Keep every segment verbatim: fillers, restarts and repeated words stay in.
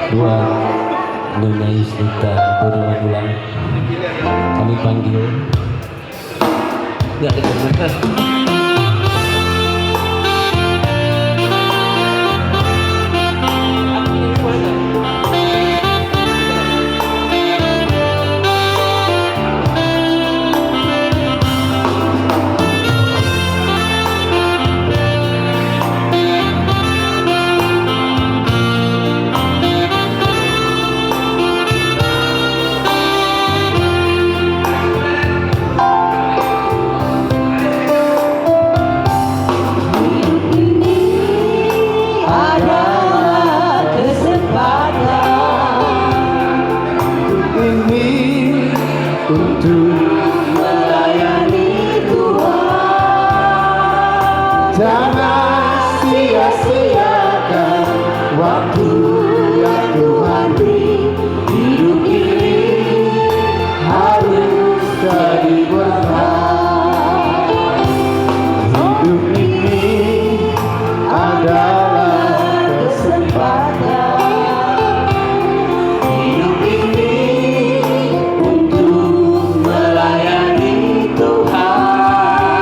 Dua, Nona Yusnita, Boru Magulang. Kami panggil. Ya, ya, ya. Hidup ini adalah kesempatan. Hidup ini untuk melayani Tuhan. Jangan sia-siakan waktu yang Tuhan beri. Hidup ini harus jadi berkat. Hidup ini adalah kesempatan. Hidup ini untuk melayani Tuhan.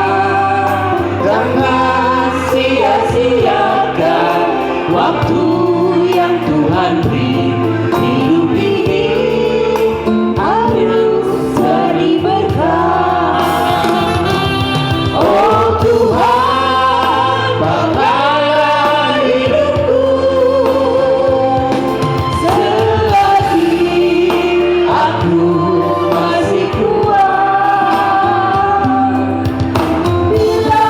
Jangan sia-siakan waktu yang Tuhan beri. Hidup ini harus jadi berkat. Oh Tuhan, pakailah hidupku selagi aku masih kuat. Bila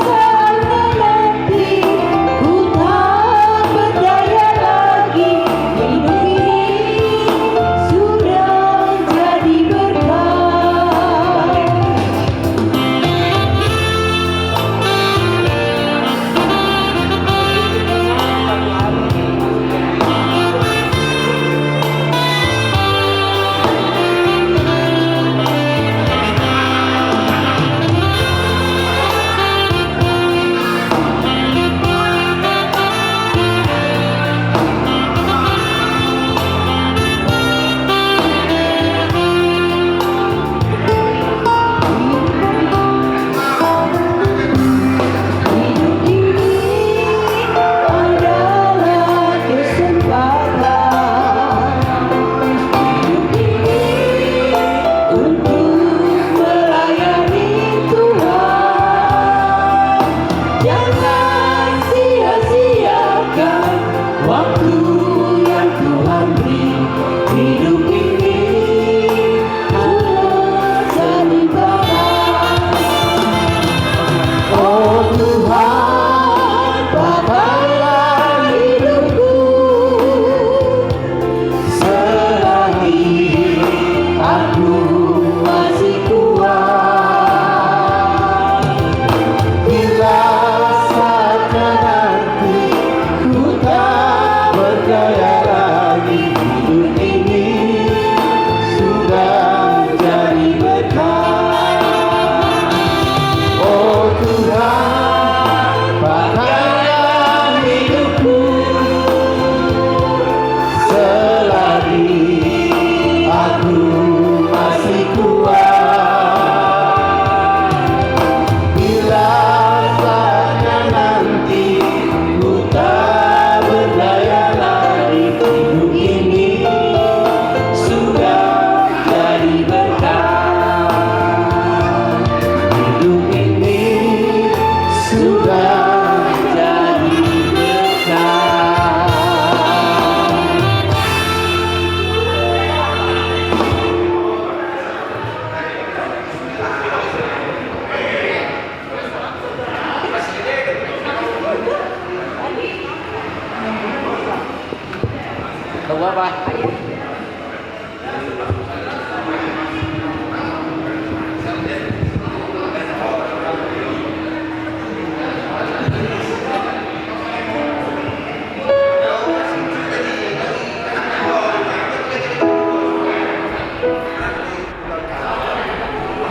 saatnya nanti ku tak berdaya lagi, hidup ini sudah jadi berkat. Untuk melayani Tuhan, jangan sia-siakan waktu yang Tuhan beri. Hidup ini harus jadi berkat. Oh Tuhan, pakailah hidupku selagi aku masih kuat. Bila saatnya nanti ku tak berdaya lagi, hidup ini sudah jadi berkat. Oh Tuhan, pakailah hidupku selagi aku masih kuat. Bila saatnya nanti ku tak berdaya lagi, hidup ini sudah jadi berkat. Hidup ini sudah jadi berkat. Tahu apa?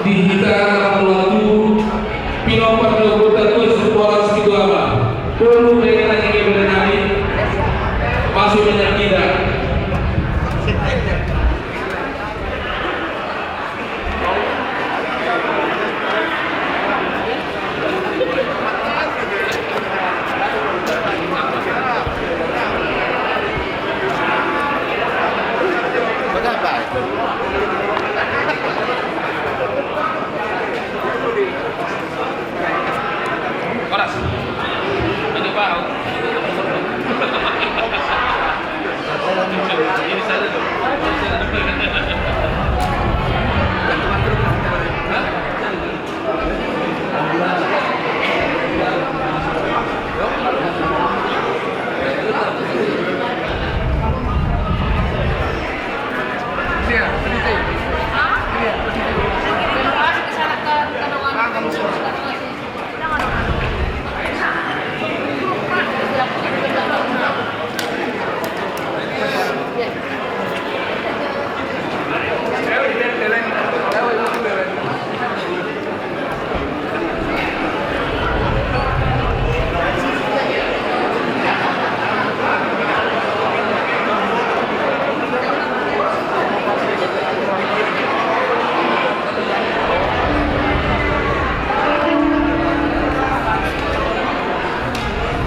Di hita na martua tu, pinompa Panompar Datuan Situmorang Situama, boru, bere nang ibebere nami, masuk minyak kita. Horas. Ini, Pak. Ini saya dulu. Ini saya dulu. Hah?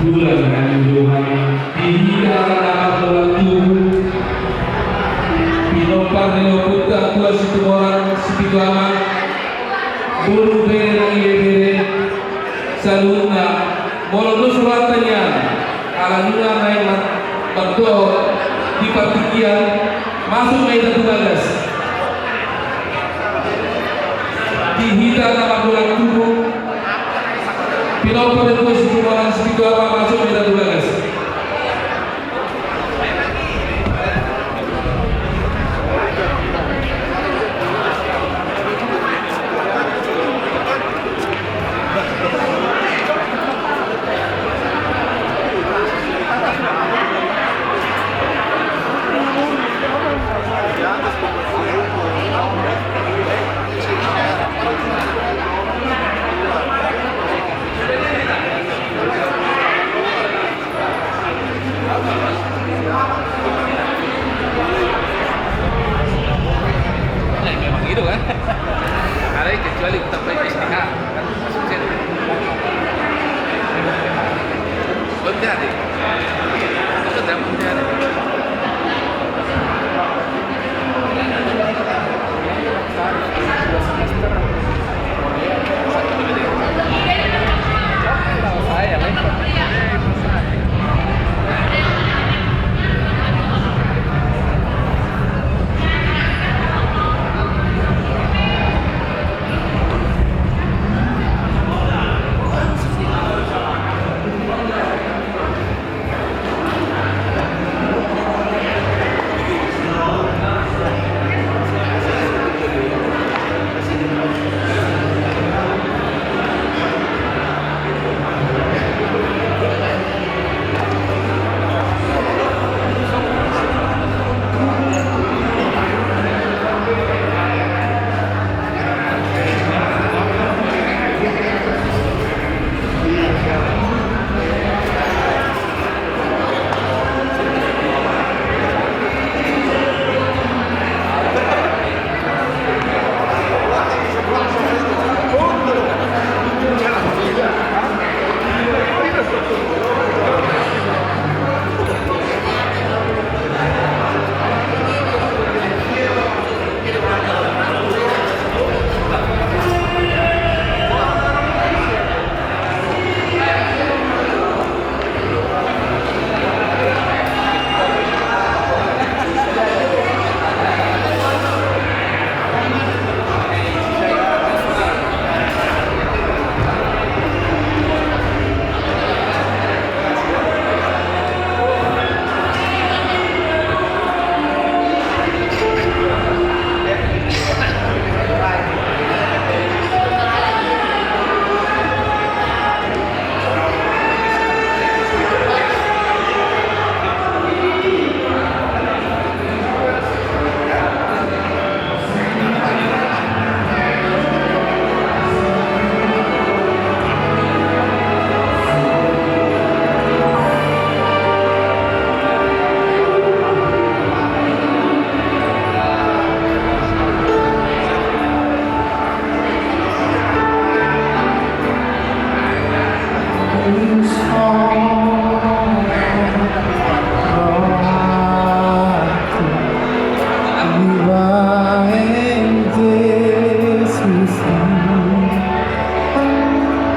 Tulang nami dohot di hita na mardolan tubu, pinompar ni ompunta Datuan Situmorang Sipitu Ama, boru, bere nang ibebere, saluhutna, molo dos rohanta nian, ala nunga naeng mar-, mardohot di partingkian, masuk ma hita tu bagas. Di hita na mardolan tubu, pinompar ni Datuan Situmorang Sipitu Ama, masuk ma hita tu bagas.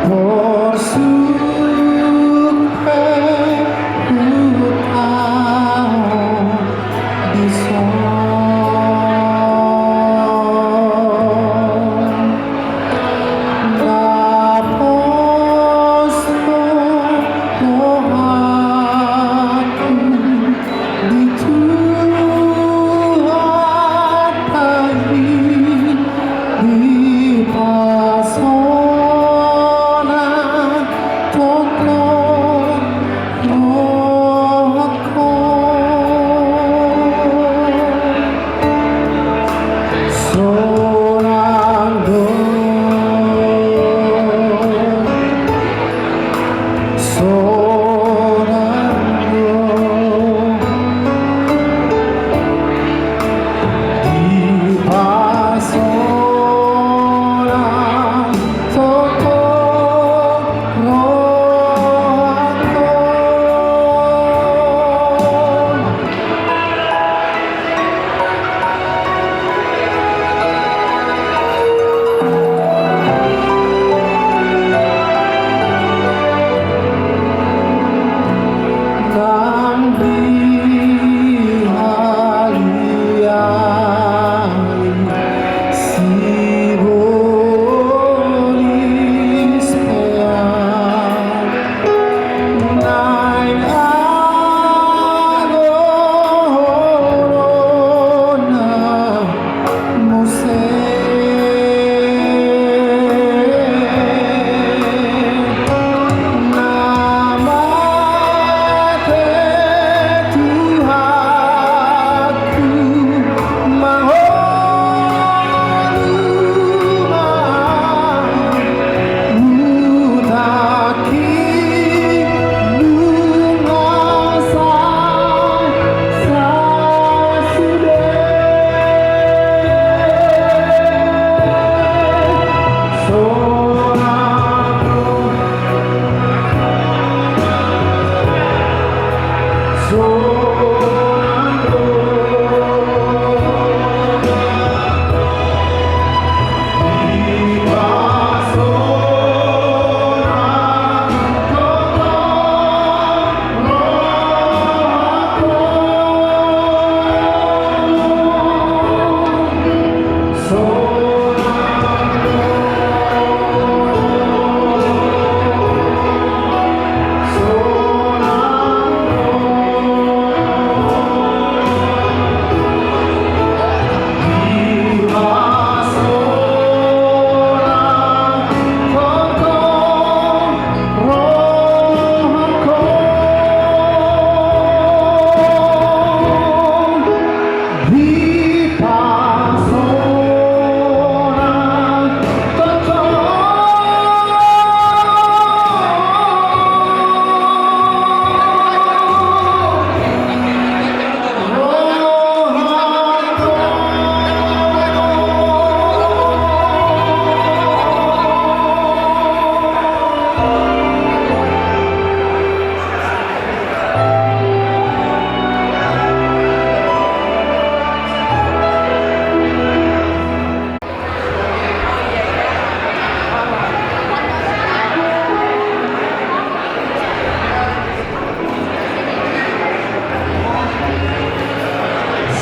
Porsuk pe hutaon dison, na pos do rohangku di Tuhanta i, dipasona tongtong rohangku. Sonang do, sonang do, dipasona tongtong rohangku. Nang dihaliali sibolis pe, naeng adong horona muse. Na mate Tuhanku, mangolu ma hutangki, nunga sae sasude. Sonang do, sonang do, dipasona tongtong rohangku.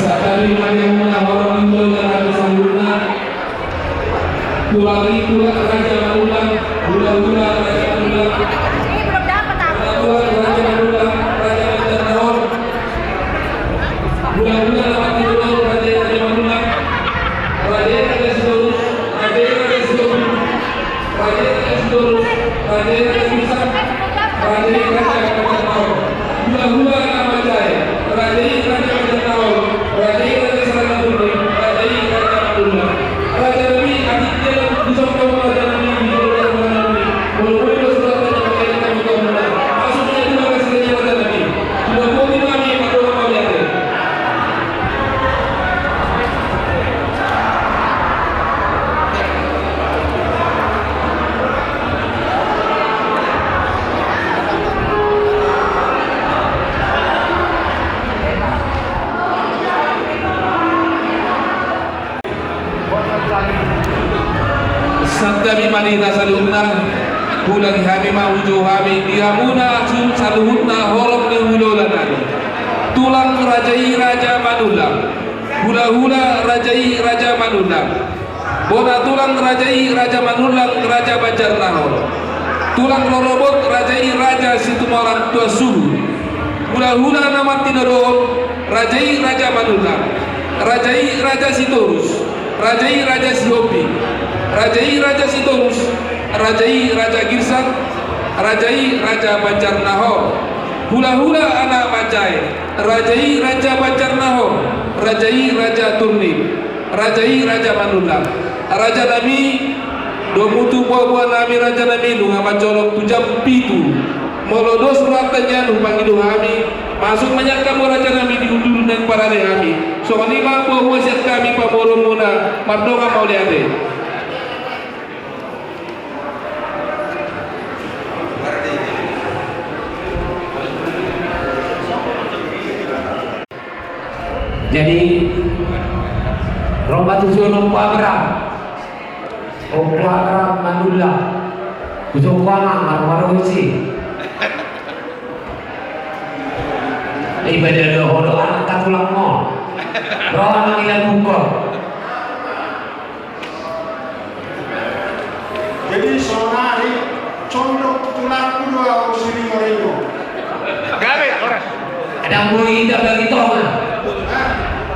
Sadari ma di hamuna horong ni jolma na saluhutna. Tulang i, tulang, Raja Manullang, hulahula Raja Manullang. Tulang, Raja Manullang, Raja Banjarnahor. Hulahula lapan ni tulang, Raja, Raja Manullang. Raja, Raja Sitorus, Raja, Raja Sitorus. Raja i Raja Sitorus, Raja i Raja Pisan, Raja i Raja Banjarnahor. Hulahula na manjae, Raja i Raja Banjarnahor, Raja i Raja Sarimaturni, Raja i Raja Manullang. Raja nami, atik dia, di songkop raja nami, di songkop raja nami. Molo boi do surat raja manjae nami tu hamuna. Maksudnya terima kasih raja nami. Sudah boi nami, padohon ma biar. Santabi ma di hita saluhutna. Huulaki hami ma, hujou hami di hamuna saluhutna horong ni hulahula nami. Tulang raja i Raja Manullang. Hulahula raja i Raja Manullang. Bona tulang raja i Raja Manullang, Raja Banjarnahor. Tulang rorobot raja i Raja Situmorang Tuan Suhut. Hulahula na martinodohon, raja i Raja Manullang. Raja i Raja Sitorus. Raja i Raja Sihombing. Raja i Raja Sitorus. Raja i Raja Girsang. Raja i Raja Banjarnahor. Hulahula anak manjae, raja i Raja Banjarnahor. Raja i Raja Turnip. Raja i Raja Manullang. Raja nami, domu tu boaboa nami raja nami, nunga manjolok tu jam pitu. Molo dos rohanta nian hupangido hami, masuk ma nian hamu raja nami di hundul naeng parade hami. Songon i ma boaboa sian hami pamoruonmuna, mardongan mauliate. Jadi, ro ma tuson Ompu Abraham. Ompu Abraham Manullang. Hujou ho amang, marmaro isi. Ibadah do ho do anak ka tulang mo. Ro amang, ila buko. Jadi saonari condok tulangku do au siringoringo. Gabe, horas. Ndang boi, inda bagi tonga. Hah?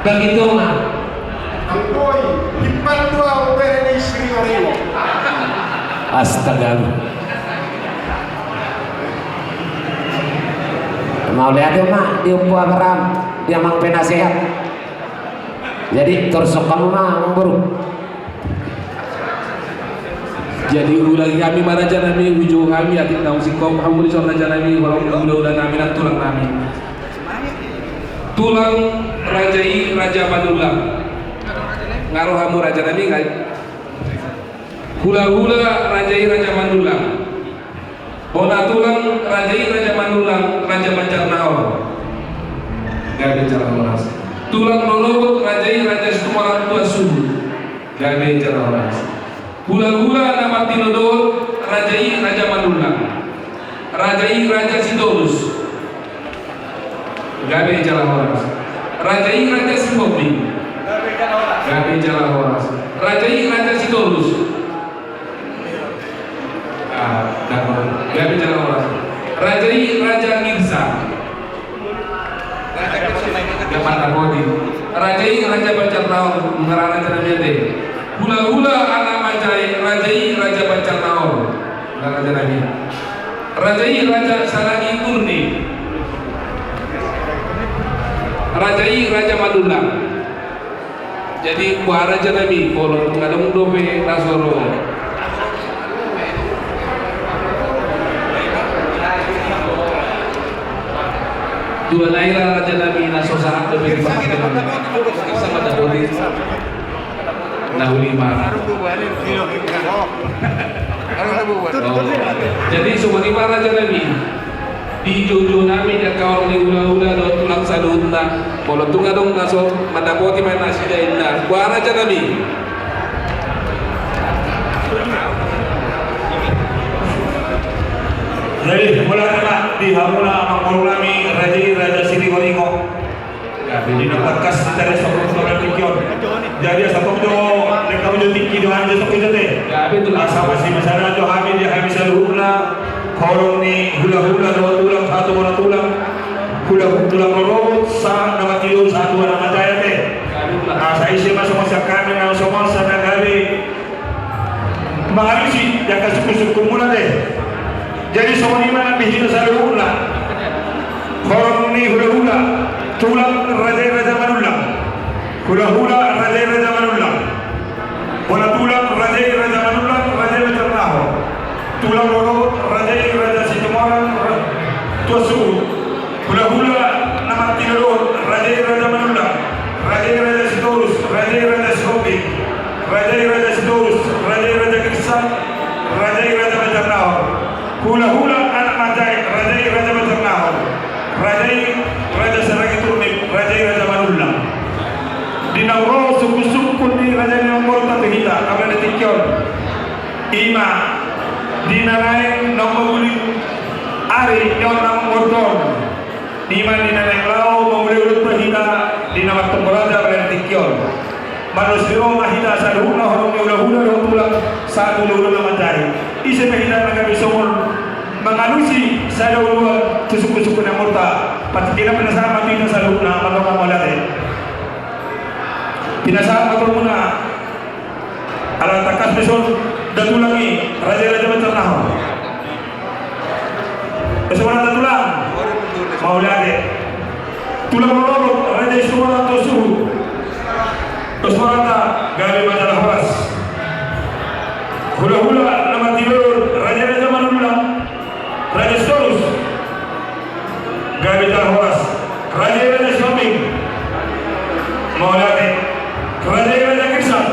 Bagi tonga. Ndang boi, himpal do au bere ni siringoringo. Astaga. Mauliate ma di Ompu Abraham, di amang penasehat. Jadi torsok hamu ma amang boru. Jadi huulaki hami ma raja nami, hujou hami, atik naung singkop hamu dison raja nami, horong ni hulahula nami nang tulang nami. Tulang raja i Raja Manullang. Nga ro hamu raja nami, nga i. Hulahula raja i Raja Manullang. Bona tulang raja i Raja Manullang, Raja Banjarnahor. Gabe jala horas. Tulang rorobot raja i Raja Situmorang Tuan Suhut. Gabe jala horas. Hulahula na martinodohon raja i Raja Manullang. Raja i Raja Sitorus. Gabe jala horas. Raja i Raja Sihombing. Gabe jala horas. Raja i Raja Sitorus. Ah, ndang, gabe jala horas. Raja i Raja Girsang. Ndang mandapoti. Raja i Raja Banjarnahor, nunga ra raja nami ate. Hulahula anak manjae, raja i Raja Banjarnahor. Nunga ra raja nami. Raja i Raja Salagi Turnip. Raja i Raja Manullang. Jadi boha raja nami, molo tung adong dope na so ro. Dua nai ra raja nami na so sahat dope di pangkataion. Sama dapotin. Na uli ma. Oh. Jadi songon i ma raja nami. Di joujou nami di angka horong ni hulahula dohot tulang saluhutna. Molo tung adong na so mandapoti ma nasida inna. Boha raja nami. Jadi, mauliate ma di hamuna amang boru nami, raja i Raja Siringoringo. Jadi na tangkas di tari sampur sampur tingki on. Jadi asa tong jo, lengkap jo tingki do anja sampur jo te. Asa masih masada jo hami di hami saluhutna. Horong ni hulahula dohot tulang, sahat tu bona tulang. Hula tulang rorobot, sahat nama tidur, sahat tu bona mataya te. Asa ise masuk masuk kami nang somon sana kami. Mangalusi, jaka suku-suku muna deh. Jadi songon i ma di hita saluhutna. Horong ni hulahula, tulang raja i Raja Manullang. Hulahula raja i Raja Manullang. Bona tulang raja i Raja Manullang, raja i Banjarnahor. Tulang rorobot raja i Raja Situmorang, ra-, Tuan Suhut. Hulahula na martinodohon, raja i Raja Manullang, raja i Raja Sitorus, raja i Raja Sihombing, raja i Raja Sitorus, raja i Raja Girsang, raja i Raja Banjarnahor. Hulahula anak manjae, raja i Raja Banjarnahor, raja i Raja Salagi Turnip, raja i Raja Manullang. Di naung ro sungkun-sungkun ni raja ni amang boru tu hita, amang na tingki on. I ma di Di na naeng naung maguling ari, on naung mortor. Di ma di na naeng laho mangulahula tu hita di na martonggo raja pada tingki on. Mandos ni roha ma hita saluhutna horong ni hulahula dohot tulang sahat tu hulahula na manjae. Ise ma hita na gabe songon mangalusi sada uluan tu sungkunsungkun ni amanta. Patik hita pinasahat ma tu hita saluhutna, mandok mauliate. Pinasahat ma tu hamuna. Ala tangkas pe songon datulang i, raja i raja Banjarnahor. Songon datulang. Mauliate. Tulang rorobot, raja i suhut tu suhut. Songon datulang, gabe ma jala horas. Hulahula na martibi on, raja i raja Manullang. Raja Sitorus. Gabe jala horas. Raja i raja Sihombing. Mauliate. Raja i raja Girsan.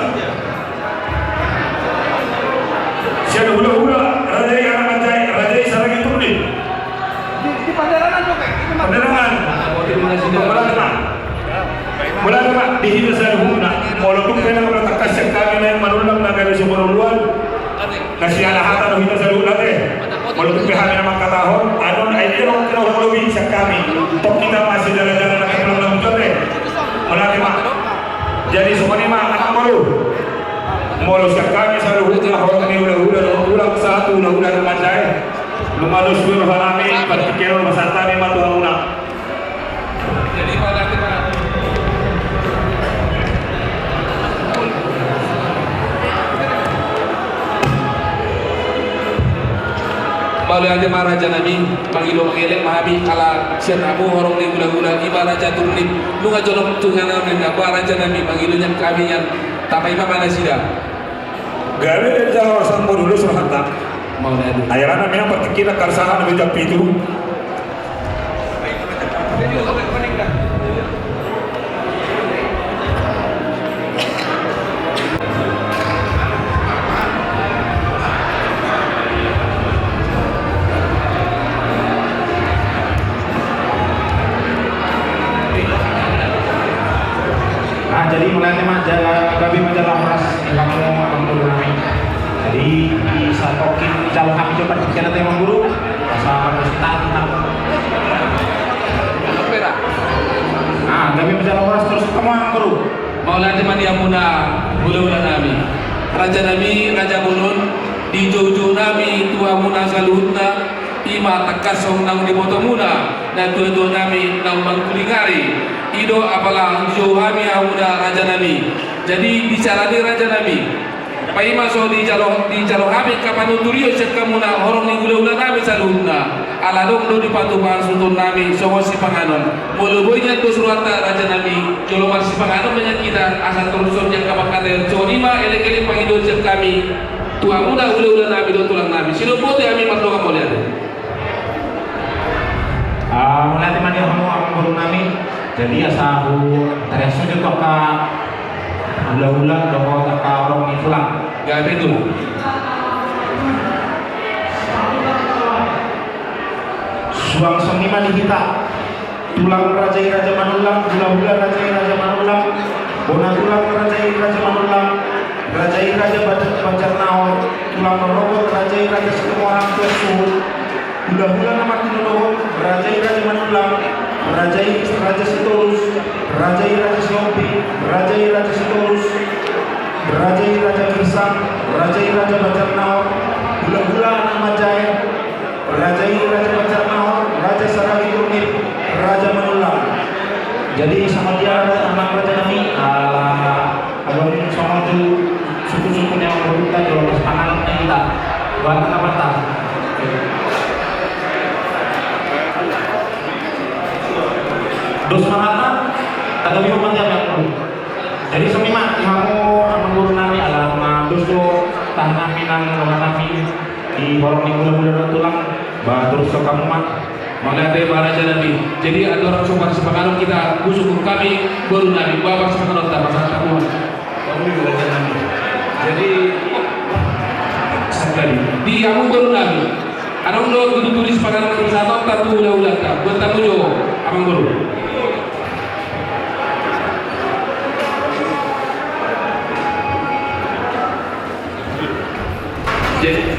Sian hulahula, raja i anak manjae, raja i saragi turnip. Panderangan. Mauliate ma. Mauliate ma di hita saluhutna. Molo tung pe na molo tangkas sian hami na Manullang na gabe songon uluan. Na siala hata do hita saluhutna te. Molo tung pe hami na mangkatahon, adong, ai dia dong kira lobi sian hami. Tong hita masih jalan-jalan na tulang na muda te. Mauliate ma. Jadi songon i ma anak boru. Molo sian hami saluhutna horong ni hulahula dohot tulang sahat tu hulahula na manjae. Nunga dos do roha nami, patik hita on pasahat hami ma tu hamuna. Mauliate ma raja nami, mangido mangelek ma hami ala sian hamu horong ni hulahula i ma raja turnip. Nunga jonok tu hami na ba raja nami, mangido nian hami nian, tama i ma nasida. Gabe jala horas, molo dos rohanta. Mauliate. Ai alana memang patik hita karsahan na bintang pitu. Ah, jadi mauliate ma jala, gabe ma jala horas di hamu amangboru nami. Jadi di satongkin jalo hami coba di sana tu amangboru. Asa mardos tadi hamu. Ah, gabe ma jala horas torus hamu amangboru. Mauliate ma di hamuna hulahula nami. Raja nami, raja bolon, di joujou nami tu hamuna saluhutna, i ma tangkas songon naung diboto muna natuatua nami naung mangguling ari. I do apala dijou hami hamuna raja nami. Jadi di sala ni raja nami, paima so dijalo, dijalo hami angka panuturion sian hamuna horong ni hulahula nami saluhutna. Ala adong do dipatupa suhut nami songon sipanganon. Molo boi nian dos rohanta raja nami, jolo marsipanganon ma nian hita asa torushon ni angka pangkataion. Songon i ma elekelek pangidoan sian hami tu hamuna hulahula nami dohot tulang nami. Songon i ma botima hami, mardongan mauliate. Ah, mauliate ma di hamu amangboru nami. Jadi asa hutariashon jo tu angka hulahula dohot angka horong ni tulang. Gabe tutu. Suang songon i ma di hita. Tulang raja i raja Manullang, hulahula raja i raja Manullang, bona tulang raja i raja Manullang, raja i raja Banjar, Banjarnahor, tulang rorobot raja i raja Situmorang, tulang suhut, hulahula na martinodohon, raja i raja Manullang, raja i raja Sitorus, raja i raja Sihombing, raja i raja Sitorus, raja i raja Girsan, raja i raja Banjarnahor, hulahula na manjae, raja i raja Banjarnahor, raja saragi turnip, raja Manullang. Jadi songon dia amang raja nami, ala adong songon tu suku-suku ni amangborunta jolo marsipanganon ma hita. Buat na mata. Dos ma hata, tagamon ma hita. Jadi songon i ma di hamu amangboru nami, ala na dos do tahan nami nang roha nami di horong ni hulahula dohot tulang, ba torushon hamu ma. Mauliate ma raja nami. Jadi andorang so marsipanganon hita, husungkun hami boru nami, ba marsipanganon ta, marsipanganon. Jadi, sakali di hamu boru nami, adong do tutu sipanganon na pasahaton ta tu hulahulanta, buat hamu jo amangboru. Jadi,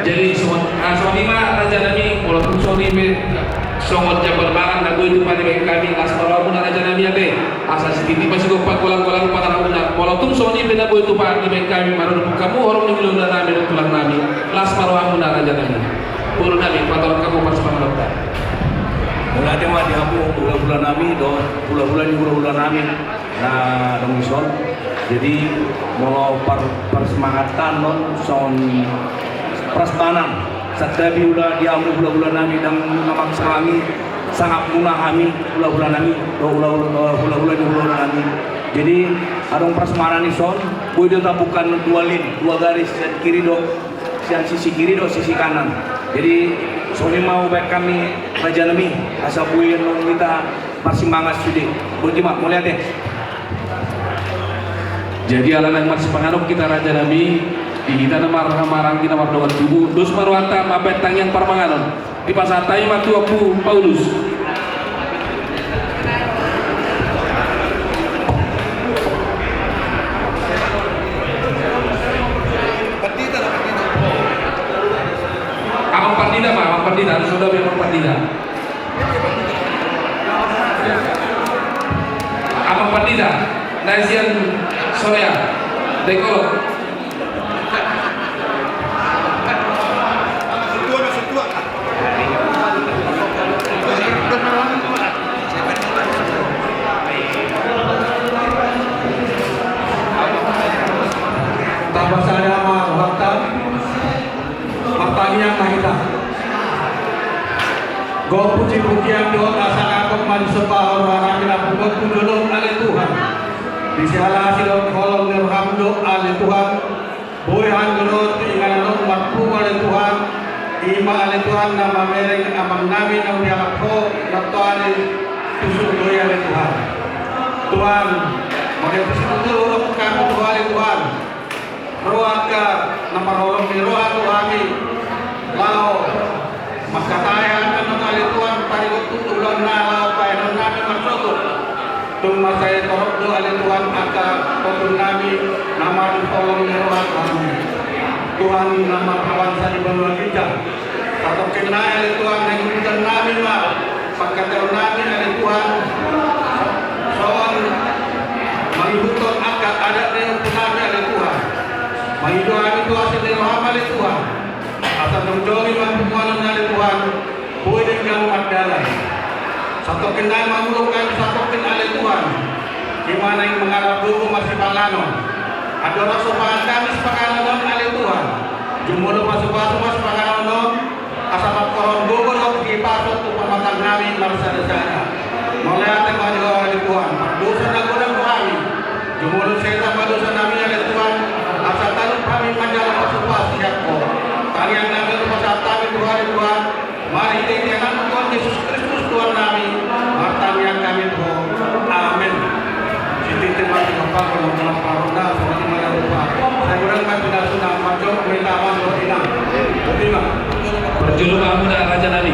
Jadi songon, ah, songon i ma raja nami, molo tung songon i pe, songon jambar mangan na boi tupa dibaen hami, las ma rohamuna raja nami ate. Asa sititi ma sigompa golang-golang pangarahutna, molo tung songon i pe na boi tupa dibaen hami, marhite hamu horong ni hulahula nami dohot tulang nami, las ma rohamuna raja nami. Boru nami, patorang hamu parsipanganonta. Mauliate ma di hamu hulahula nami dohot hulahula ni hulahula nami na adong dison. Jadi molo par-, parsemangaton on songon prasmanan, santabi ula di hamu hulahula nami, ndang na manghalangi sangapmuna hami hulahula nami dohot hulahula, hulahula ni hulahula nami. Jadi adong prasmanan dison, boi do tabukan dua lin, dua garis, sian kiri dohot, sian sisi kiri dohot sisi kanan. Jadi songon i ma hubaen hami raja nami, asa boi annon hita marsimangan sude. Boti ma, mauliate. Jadi ala naeng marsipanganon hita raja nami, di hita na marhahamaranggi na mardongan tubu, dos ma rohanta mambaen tangiang parmanganon. Dipasahat hami ma tu Ompu Paulus. Amang Pandita ma, Amang Pandita, harus sudah Amang Pandita. Amang Pandita, na sian Soreang, Dayakolot. Tapasada ma rohanta. Martangiang ma hita. Gok puji-pujian dohot hasangapon ma disombahon roha nami na pungu tu jolom ale Tuhan. Di siala asi dohot holong ni roham do ale Tuhan. Boi hami dohot inganan on marpungu ale Tuhan. I ma ale Tuhan na mamereng amang nami na hudialap Ho na toari tu surgo i ale Tuhan. Tuhan, mauliate ma tu Ho ale Tuhan. Ro angka na marholong ni roha tu hami, laho mangkatai hami annon ale Tuhan, taringot tu ulaon na laho baenon nami marsogot. Tung mansai torop do ale Tuhan angka potun nami na marholong ni roha tu hami. Tuhan na marbangsa di banua ginjang. Satongkin nai ale Tuhan, na ihuthon nami ma pangkataion nami ale Tuhan, songon mangihuthon angka adat ni ompu nami ale Tuhan. Mangido hami tu asi ni roham ale Tuhan. Asa jongjong i ma punguan on ale Tuhan, boi denggan mardalan. Satongkin nai mangulahon hami satongkin ale Tuhan. I ma naeng mangalap gogo marsipanganon. Andorang so mangan hami sipanganon on ale Tuhan, jumolo pasu-pasu ma sipanganon on, asa mangkorhon gogo dohot hipason tu pamatang nami marsada-sada. Mauliate ma di Ho ale Tuhan, pardosa na godang do hami. Jumolo sesa ma dosa nami ale Tuhan, asa talup hami manjalo pasu-pasu sian Ho. Tangiang nami on pasahat hami tu Ho ale Tuhan, marhite-hite Anakmu Tuhan Jesus Kristus Tuhan nami, martangiang hami tu Ho. Amen. Sititi ma di Bapa, Anak, Roh Parona, songon i ma di Bapa. Sai godang ma di nasida, marjou ma hita amang dohot inang. Boti ma. Parjolo ma hamuna raja nami.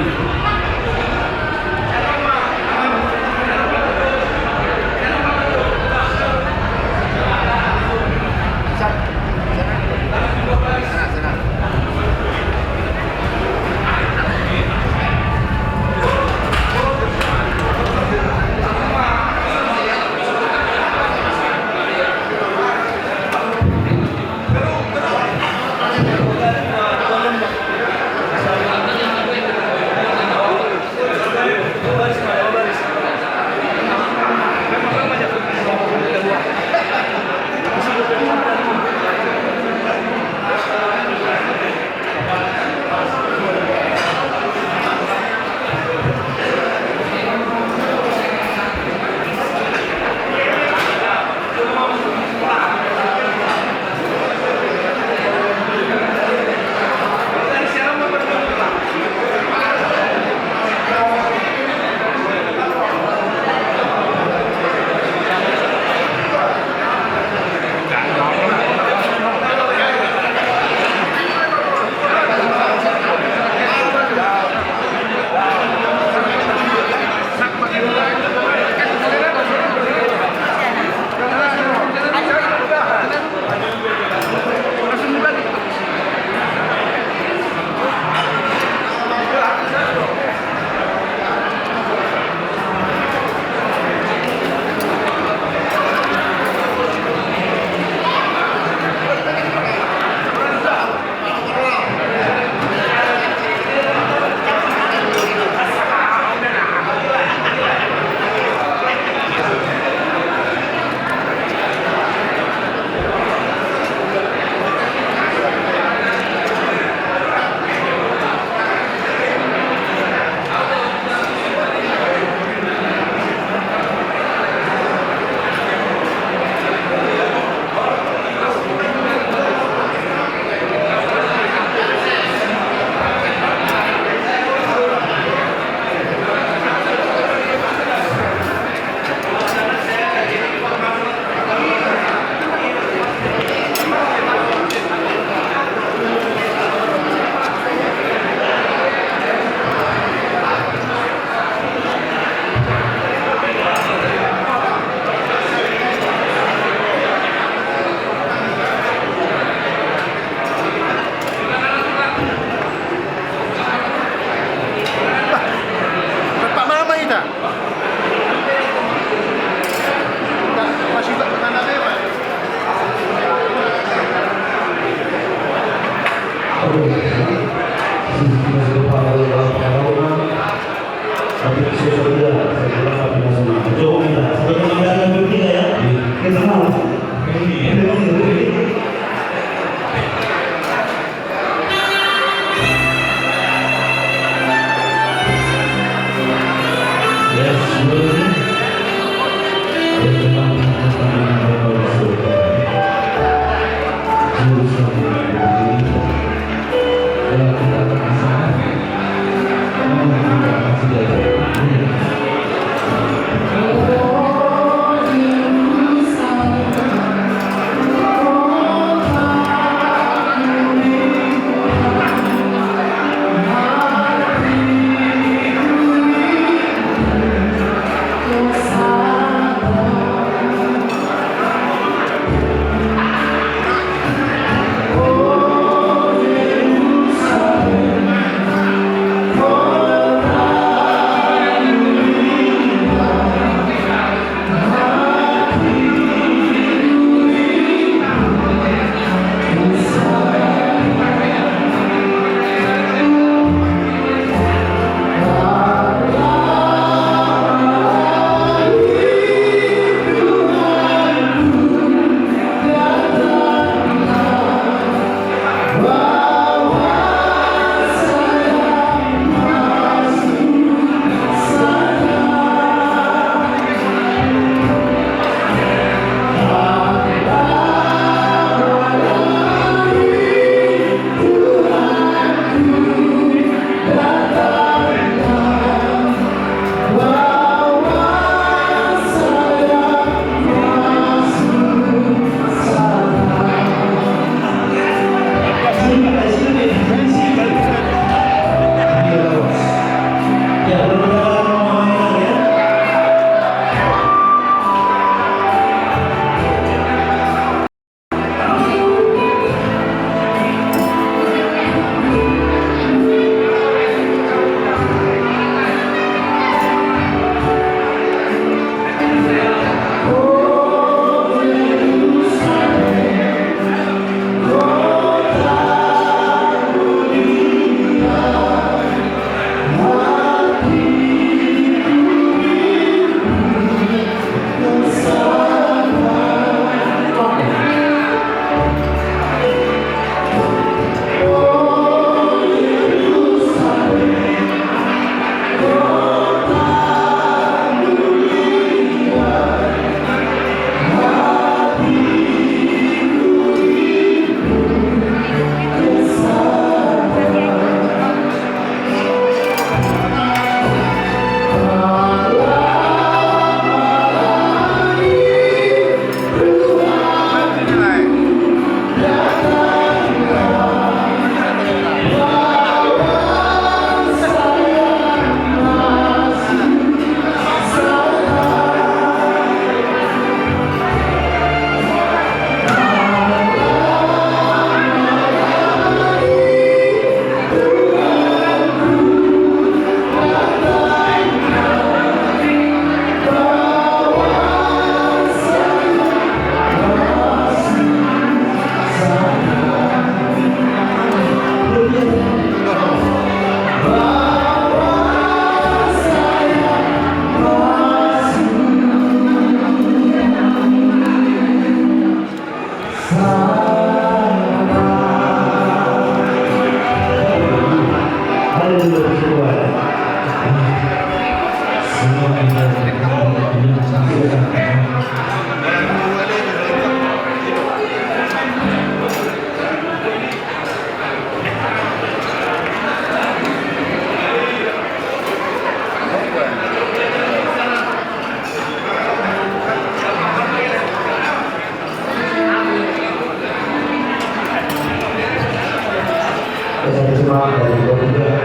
Terima kasih dari Bogor juga, ya.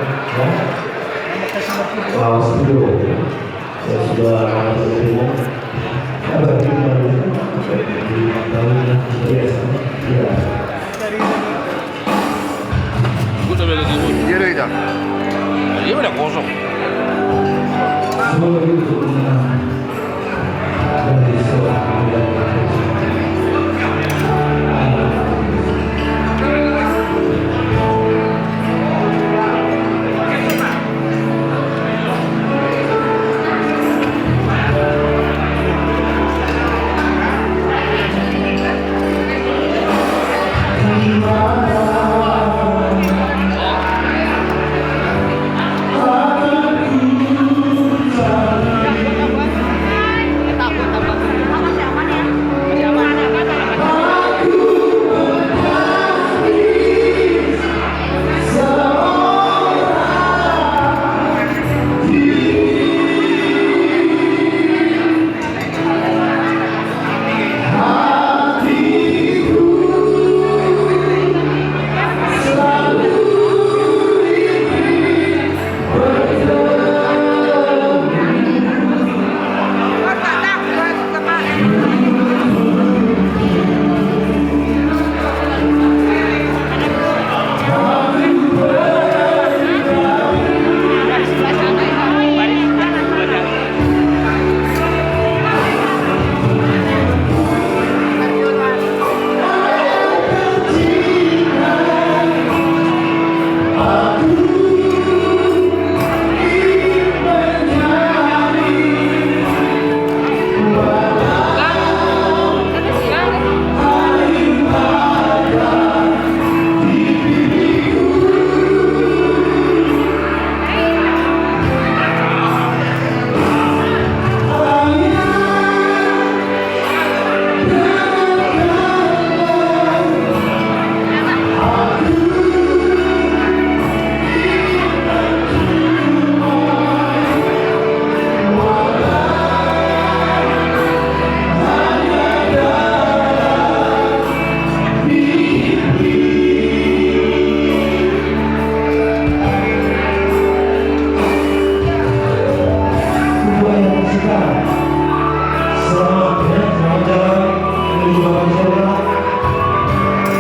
Wow, studio. Ya, sudah bertemu. Ya, berarti kemarin di tahun yang biasa. Ya. Gue udah bilang gitu. Iya, udah, udah. Iya, udah kosong.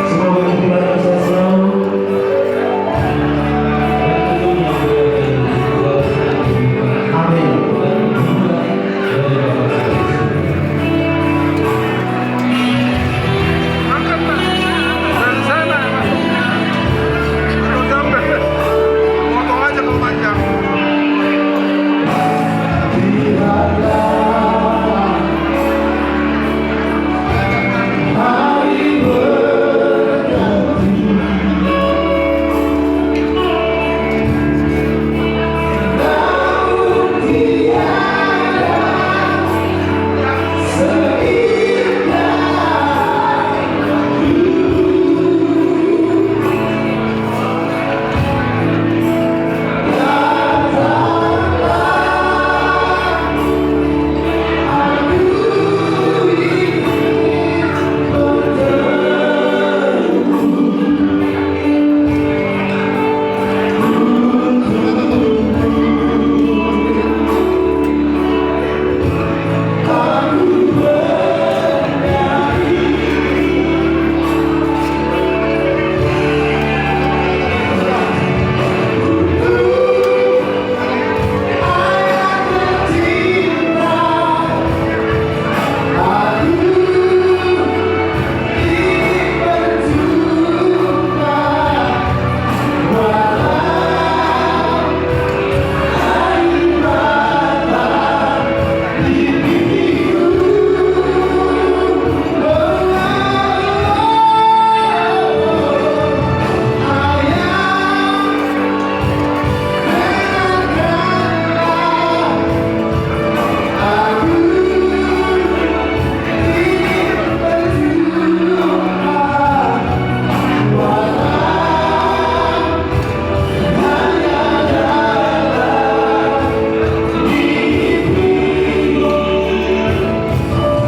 Semoga kita bisa selalu. Amin.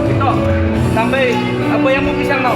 Ito, sampai apa yang mau pisang, no?